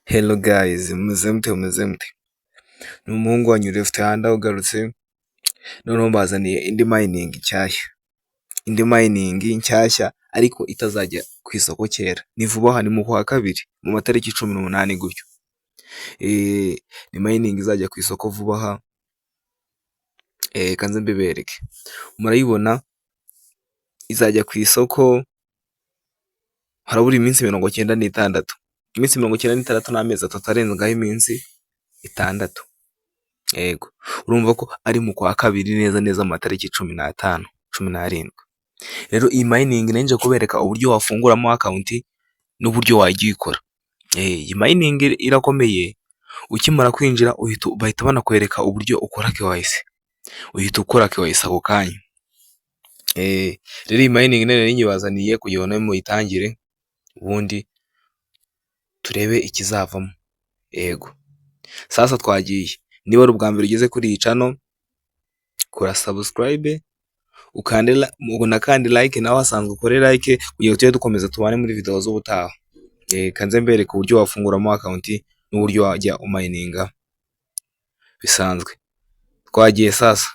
Hello guys, mumeze mute, mumeze mute? Ni umuhungu wanyu Left Hand ugarutse, noneho mbazaniye indi mining nshyashya. Indi mining nshyashya ariko itazajya ku isoko kera. Ni vuba aha, ni mu kwa kabiri, mu matariki 18 gutyo. Ni mining izajya ku isoko vuba aha, kanze mbibereke. Murayibona izajya ku isoko harabura iminsi 96. Iminsi 96 ni amezi 3 arengaho iminsi 6. Yego, urumva ko ari mu kwa kabiri neza neza mu matariki 15, 17. Rero iyi mining nari nje kubereka uburyo wafunguramo account n'uburyo wajya uyikora. Iyi mining irakomeye, ukimara kwinjira bahita banakwereka uburyo ukora KYC. Uhita ukora KYC ako kanya. Rero iyi mining nari nyibazaniye kugira ngo nawe muyitangire, ubundi turebe ikizavamo. Yego, sasa twagiye. Niba ari ubwa mbere ugeze kuri iyi channel, kora subscribe, ukande unakande like, nawe hasanzwe ukore like kugira ngo tujye dukomeza tubane muri video z'ubutaha. Kanze mbereke uburyo wafunguramo account n'uburyo wajya umayininga bisanzwe. Twagiye sasa.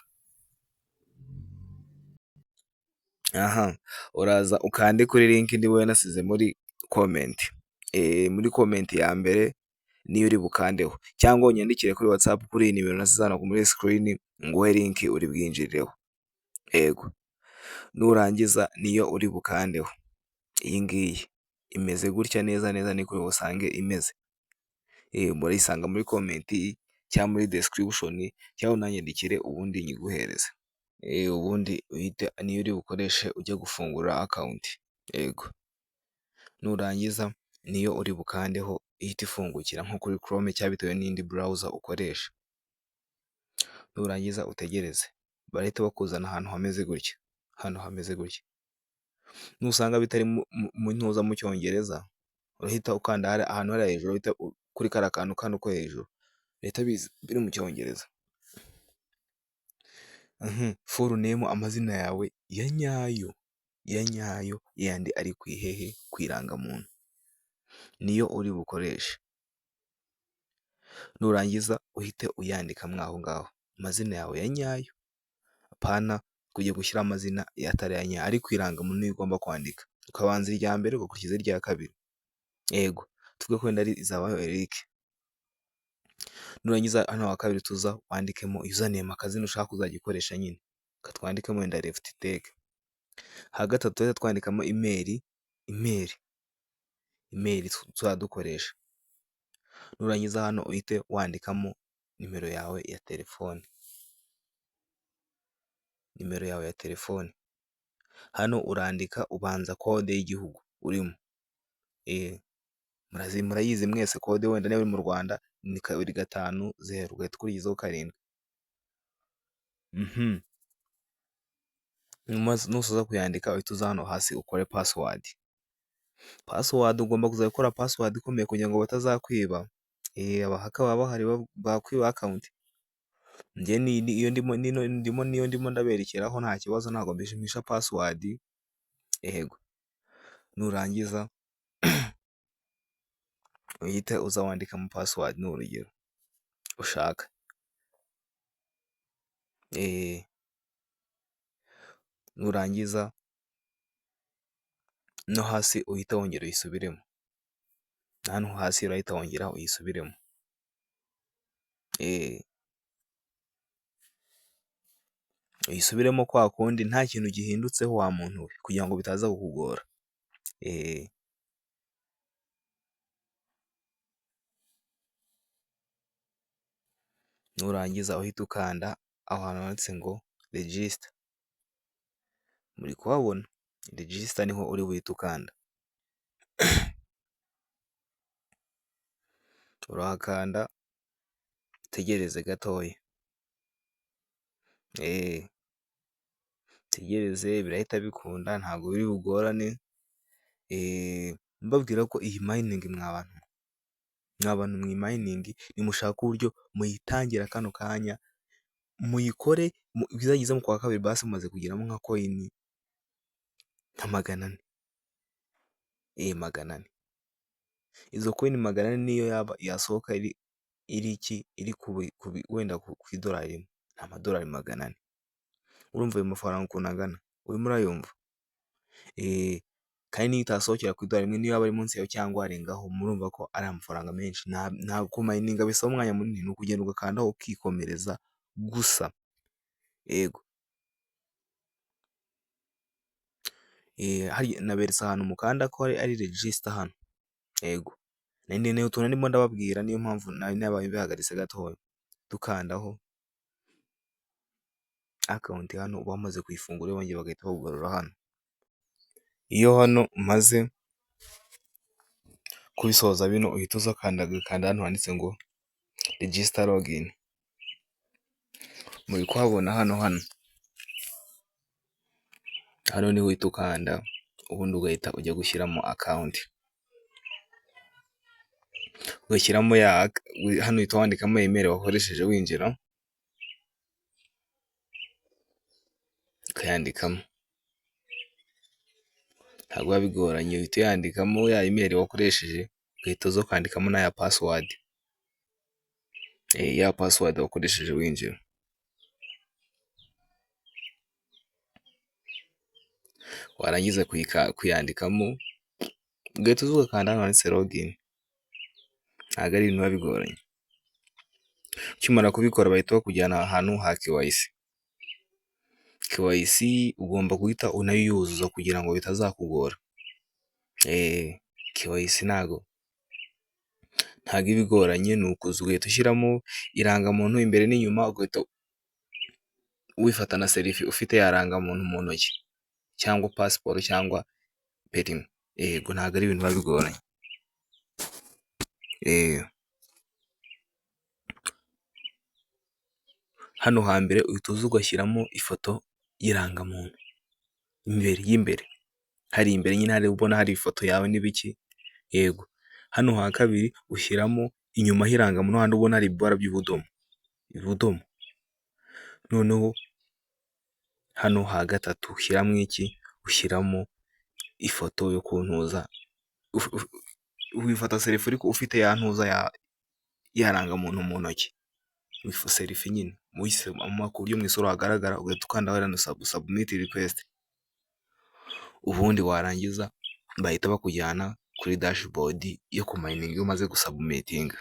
Aha, uraza ukande kuri link ndiwe nasize muri comment. Muri comment ya mbere niyo uri bukandeho, cyangwa unyandikire kuri WhatsApp kuri iyi nimero nasize hano muri screen, nguhe link uri bwinjirireho. Yego, nurangiza niyo uri bukandeho. Iyi ngiyi imeze gutya neza neza niko uri busange imeze. Murayisanga muri comment cyangwa muri description, cyangwa unanyandikire ubundi nyiguhereze. Ubundi uhite niyo uri bukoreshe ujya gufungura account. Yego, nurangiza niyo uri bukandeho ihita ifungukira nko kuri Chrome cyangwa bitewe n'indi browser ukoresha. Nurangiza utegereze, barahita bakuzana ahantu hameze gutya, hano hameze gutya. Nusanga bitari mu ntuza mu cyongereza, urahita ukanda ahantu hariya hejuru, uhita kuri kariya kantu kano ko hejuru, bihita biza biri mu cyongereza. Full name, amazina yawe ya nyayo, ya nyayo yandi ari ku ihehe, ku irangamuntu, niyo uri bukoreshe. Nurangiza uhite uyandikamo aho ngaho, amazina yawe ya nyayo, apana kujya gushyira amazina atari aya nyayo, ari ku irangamuntu niyo ugomba kwandika, ukabanza irya mbere ugakurikiza irya kabiri. Yego, tuvuge ko wenda ari Izabayo Eric. Nurangiza hano ha kabiri tuza wandikemo username, akazina ushaka kuzajya ukoresha nyine, reka twandikemo wenda Left Tech. Ha gatatu tuhite twandikamo email tuzajya dukoresha. Nurangiza hano uhite wandikamo nimero yawe ya telefone. Nimero yawe ya telefone. Hano urandika ubanza kode y'igihugu urimo. Murayizi mwese kode, wenda niba uri mu Rwanda ni 2 5 0, ugahita ukurikizaho 7. Nusoza kuyandika uhita uza hano hasi ukore password. Password ugomba kuzajya ukora password ikomeye kugira ngo batazakwiba. Aba hacker baba bahari bakwiba account. Njye iyo ndimo niyo ndimo ndaberekeraho nta kibazo, ntabwo mpisha password. Yego, nurangiza uhite uza wandikamo password, ni urugero ushaka. Nurangiza no hasi uhita wongera uyisubiremo. Hano hasi urahita wongera uyisubiremo. Uyisubiremo kwa kundi nta kintu gihindutseho wa muntu we, kugira ngo bitaza kukugora. Nurangiza uhita ukanda aho hantu handitse ngo register. Muri kuhabona? Register niho uri buhite ukanda. Urahakanda utegereze gatoya. Utegereze birahita bikunda ntabwo biri bugorane. Mbabwira ko iyi mining mwa bantu mwe, mining nimushaka uburyo muyitangira kano kanya, muyikore bizageze mu kwa kabiri basi mumaze kugeramo nka coin nka 400. 400. Izo coin 400 niyo yaba yasohoka iri iki iri wenda ku idolari rimwe, ni amadolari 400. Urumva ayo mafaranga ukuntu angana? Urimo urayumva? Kandi niyo itasohokera ku idolari rimwe, niyo yaba ari munsi yayo cyangwa arengaho, murumva ko ari amafaranga menshi. Ntabwo kumayininga bisaba umwanya munini, ni ukugenda ugakandaho ukikomereza gusa. Yego. Naberetse ahantu mukanda ko ari register hano. Yego. Ni utuntu ndimo ndababwira, niyo mpamvu nari nabaye mbihagaritse gatoya. Dukandaho account hano uba wamaze kuyifungura, bongeye bagahita bakugarura hano. Iyo hano umaze kubisoza bino, uhita uza ugakanda hano handitse ngo register login. Muri kuhabona hano hano. Hano niho uhita ukanda, ubundi ugahita ujya gushyiramo account. Ugashyiramo ya hano uhita wandikamo email wakoresheje winjira, ukayandikamo. Ntabwo biba bigoranye, uhita uyandikamo ya email wakoresheje, ugahita uza ukandikamo na ya password. Ya password wakoresheje winjira. Warangiza kuyandikamo, ugahita uza ugakanda hano handitse login. Ntabwo ari ibintu biba bigoranye. Ukimara kubikora bahita bakujyana ahantu ha KYC. KYC ugomba guhita unayuzuza kugira ngo bitazakugora. KYC ntago iba igoranye, ni ukuza ugahita ushyiramo irangamuntu imbere n'inyuma, ugahita wifata na selfie ufite ya rangamuntu mu ntoki, cyangwa pasiporo cyangwa perimi. Yego, ntabwo ari ibintu biba bigoranye. Hano hambere uhita uza ugashyiramo ifoto y'irangamuntu imbere y'imbere, hari imbere nyine hari ubona hari ifoto yawe n'ibiki. Yego. Hano ha kabiri ushyiramo inyuma h'irangamuntu, hahandi ubona hari ibara by'ubudomo, ubudomo. Noneho hano ha gatatu ushyiramo iki? Ushyiramo ifoto yo ku ntuza, wifata selfie ariko ufite ya ntuza ya rangamuntu mu ntoki. Selfie nyine ku buryo mu isura hagaragara, ugahita ukanda hariya submit request. Ubundi warangiza bahita bakujyana kuri dashboard yo kumayininga iyo umaze gusubmitinga.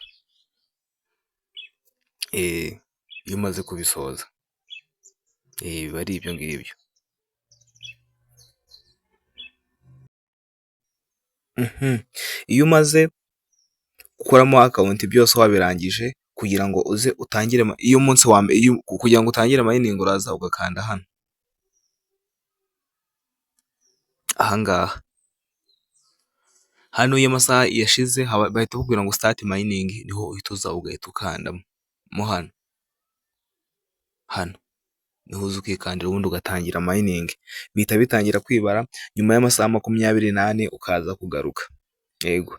Iyo umaze kubisoza. Biba ari ibyo ngibyo. Iyo umaze gukoramo account byose wabirangije, kugira ngo uze utangire iyo umunsi wa mbere, kugira ngo utangire mining, uraza ugakanda hano. Aha ngaha. Hano iyo amasaha yashize bahita bakubwira ngo start mining, niho uhita uza ugahita ukandamo hano. Hano niho uza ukikandira ubundi ugatangira mining. Bihita bitangira kwibara nyuma y'amasaha 24 ukaza kugaruka. Yego.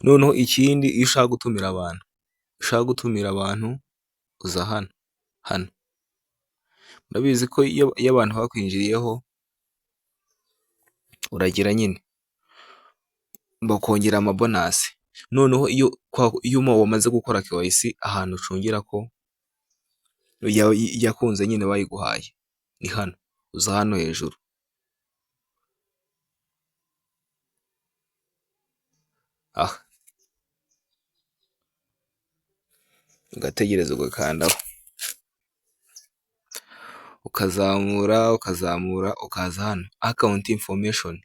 Noneho ikindi, iyo ushaka gutumira abantu, uza hano, hano. Murabizi ko iyo abantu bakwinjiriyeho uragira nyine bakongera amabonus. Noneho iyo wamaze gukora KYC, ahantu ucungira ko yakunze nyine bayiguhaye ni hano, uza hano hejuru. Aha. Ugategereza ugakandaho. Ukazamura ukazamura ukaza hano account information.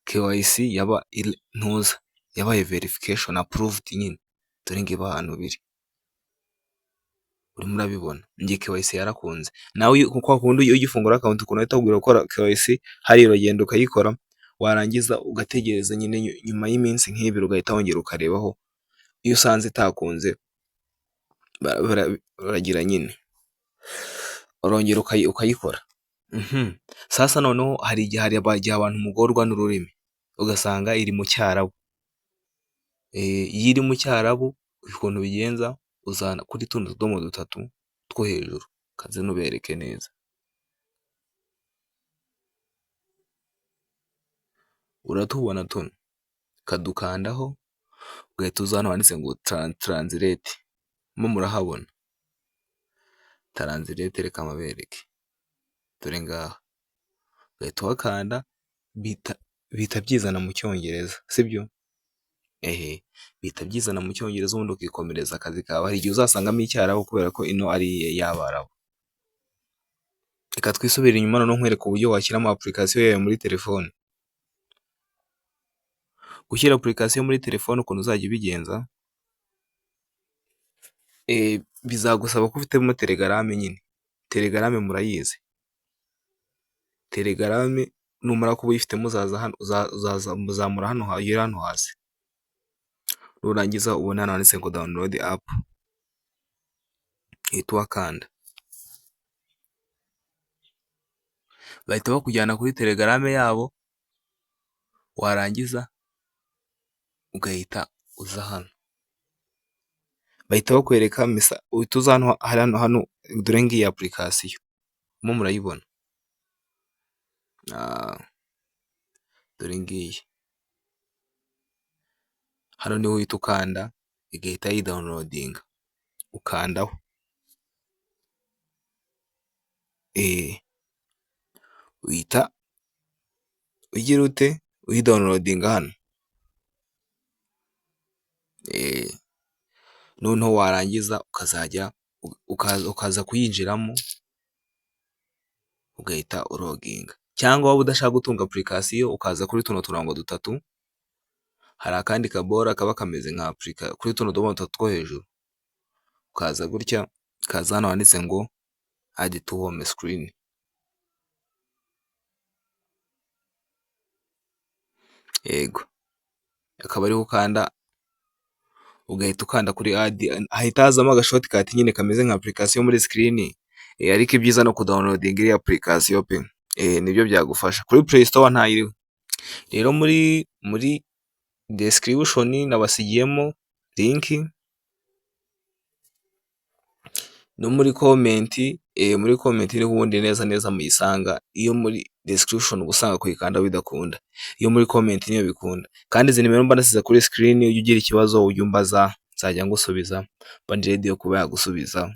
KYC yaba ntuza yabaye verification approved nyine. Dore ngibi ahantu biri. Urimo urabibona. Njye KYC yarakunze. Nawe kwa kundi iyo ugifungura account ukuntu bahita bakubwira gukora KYC, hariya uragenda ukayikora, warangiza ugategereza nyine nyuma y'iminsi nk'ibiri ugahita wongera ukarebaho, iyo usanze itakunze baragira nyine urongera ukayikora. Sasa noneho hari igihe abantu mugorwa n'ururimi, ugasanga iri mu cyarabu. Iyo iri mu cyarabu ukuntu ubigenza, uzana kuri tuno tudomo dutatu two hejuru, kaze nubereke neza. Uratubona tuno, Ukadukandaho ugahita uza hano handitse ngo translate, mo murahabona translate, reka mpabereke, dore ngaha, ugahita uhakanda bihita byizana mu Cyongereza, sibyo? Ehe, bihita byizana mu Cyongereza, ubundi ukikomereza akazi kawe. Hari igihe uzasangamo Icyarabu kubera ko ino ari iy'Abarabu. Reka twisubire inyuma noneho nkwereke uburyo washyiramo application yayo muri telefone. Gushyira application muri telefone, ukuntu uzajya ubigenza, bizagusaba ko ufitemo Telegram nyine. Telegram murayizi. Telegram numara kuba uyifitemo, uzaza hano, uzamura hano, ugere hano hasi, nurangiza ubone hano handitse ngo download app, uhite uhakanda. Bahita bakujyana kuri Telegram yabo, warangiza ugahita uza hano. Bahita bakwereka, uhita uza hano hano, dore ngiyi application, mo murayibona. Dore ngiyi. Hano niho uhita ukanda igahita yidownloadinga, ukandaho. Uhita ugira ute? Uyidownloadinga hano. Noneho warangiza ukazajya ukaza kuyinjiramo, ugahita uloginga. Cyangwa waba udashaka gutunga application, ukaza kuri tuno turango dutatu, hari akandi kabora kaba kameze nka application kuri tuno tudomo dutatu two hejuru, ukaza gutya, ukaza hano handitse ngo add to home screen. Yego, akaba ariho ukanda, ugahita ukanda kuri add, hahita hazamo agashortcut nyine kameze nka application muri screen, ariko ibyiza no kudownloadinga iriya application pe, nibyo byagufasha. Kuri Play Store ntayiriho. Rero muri description nabasigiyemo link, no muri comment, muri comment niho ubundi neza neza muyisanga, iyo muri description uba usanga kuyikanda bidakunda, iyo muri comment niyo bikunda. Kandi izi nimero mba nasize kuri screen, ujya ugira ikibazo ujye umbaza, nzajya ngusubiza, mba ndi ready yo kuba yagusubiza.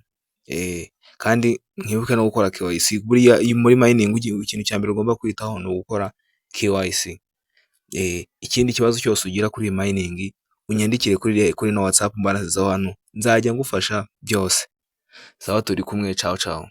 Kandi mwibuke no gukora KYC, buriya muri mining ikintu cya mbere ugomba kwitaho ni ugukora KYC. Ikindi kibazo cyose ugira kuri iyi mining, unyandikire kuri ino WhatsApp mba nasizeho hano, nzajya ngufasha byose. Sawa, turi kumwe, cawu cawu.